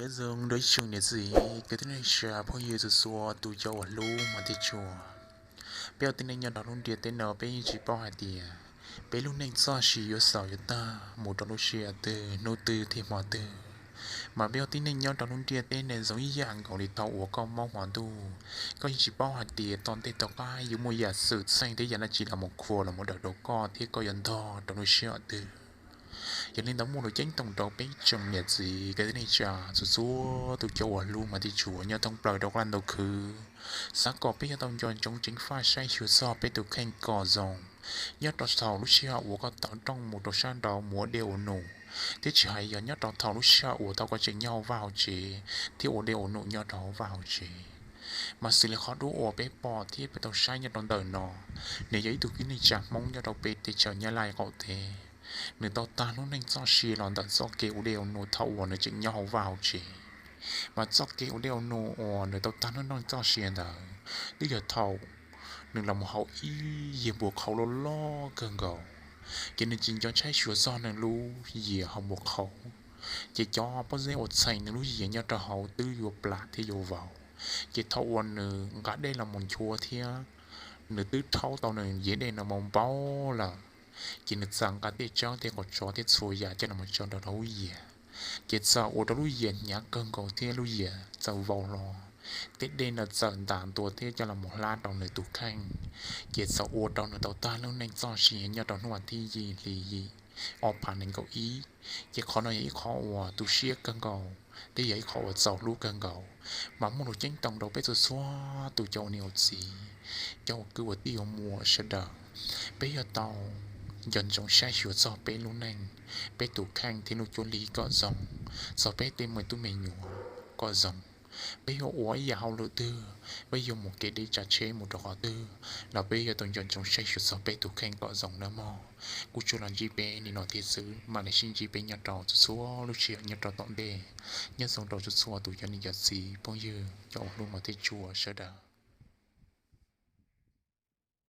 Nyob zoo rau ib tsoom niam txiv kwv tij neej tsa phooj ywg txhua txhua tus cov uas hlub mos thiab tshua. Peb ua tib neeg nyob rau lub ntiaj teb no peb yeej tsis paub hais tias peb lub neej txoj sia yuav xaus yuav tag mus rau lub sij hawm twg hnub twg thiab hmo twg. Mas peb ua tib neeg nyob rau lub ntiaj teb no zoo ib yam nkaus li thaum uas koj mob hmo ntuj, koj yeej tsis paub hais tias tom ntej tom qab yuav muaj yam xwm txheej thiab yam dab tsi los mus khuam los mus dawm rau koj thiab koj yuav ntog rau lub sij hawm twg. Yog li ntawd muaj lus ceeb toom rau peb tsoom niam txiv kwv tij neej tsa txhua txhua tus cov uas hlub mos thiab tshua nyob thoob plaws rau qab ntau khwv. Xav kom peb yuav tau nco ntsoov ceev faj saib xyuas txog peb tus kheej kom zoo. Nyob rau thaum lub sij hawm uas koj tawm rooj mus rau sab nraud mus ua dej ua num, thiab tsis hais yog nyob rau thaum lub sij hawm uas thaum koj tseem nyob hauv vaj hauv tsev thiab ua dej ua num nyob rau hauv vaj hauv tsev, mas xws li qhov dua uas peb pom thiab peb tau saib nyob rau ntawm no, nws yog ib tug kwv tij neej tsa Hmoob nyob rau pem teb chaws Nyab Laj qaum teb. Nws tau tag lub neej txoj sia los ntawm txoj kev ua dej ua num thaum uas nws tseem nyob hauv vaj hauv tsev. Mas txoj kev ua dej ua num uas nws tau tag lub neej txoj sia ntawd twb yog thaum nws los mus haus ib yias npua qhauv loj loj kawg nkaus, ces nws tsis nco saib xyuas txog nws lub yias haus npua qhauv, ces cov pob zeb uas txheem nws lub yias nyob rau hauv twb yuav plam thiab yuav vau. Ces thaum uas nws nqa dej los mus nchuav thiab nws twb rhaub tau nws yias dej no mus npau lawm, ces nws txawm nqa tej tsawb tej qos tsov thiab txhua yam coj los mus tso rau lub yias. Ces txawm ua rau lub yias hnyav kawg nkaus thiab lub yias txawm vau hlo, tej dej no txawm ntas ntua thiab coj los mus hlab rau nws tus kheej. Ces txawm ua rau nws tau tag lub neej txoj sia nyob rau hnub vas thib yim hli yim ob phav nees nkaum ib. Ces qhov no yog ib qhov uas tu siab kawg nkaus thiab yog ib qhov uas txaus hlub kawg nkaus, mas muaj lus ceeb toom rau peb txhua txhua tus cov ua niam ua txiv, cov ua kwv ua tij ua muam sawv daws. Peb yuav tau nco ntsoov saib xyuas txog peb lub neej, peb tus kheej thiab lub cuab li kom zoo, txog peb tej me tub me nyuam kom zoo. Peb yuav ua ib yam hauj lwm twg, peb yuav mus kev deb tsav tsheb mus rau qhov twg los peb yuav tau nco ntsoov saib xyuas txog peb tus kheej kom zoo nawb mog. Kuv tsuas los ntsib peb li no thiab xwb, mam li sib ntsib peb nyob rau txhua txhua lub sij hawm nyob rau tom ntej. Nyob zoo rau txhua txhua tus cov niam cov txiv phooj ywg cov uas hlub mos thiab tshua sawv daws.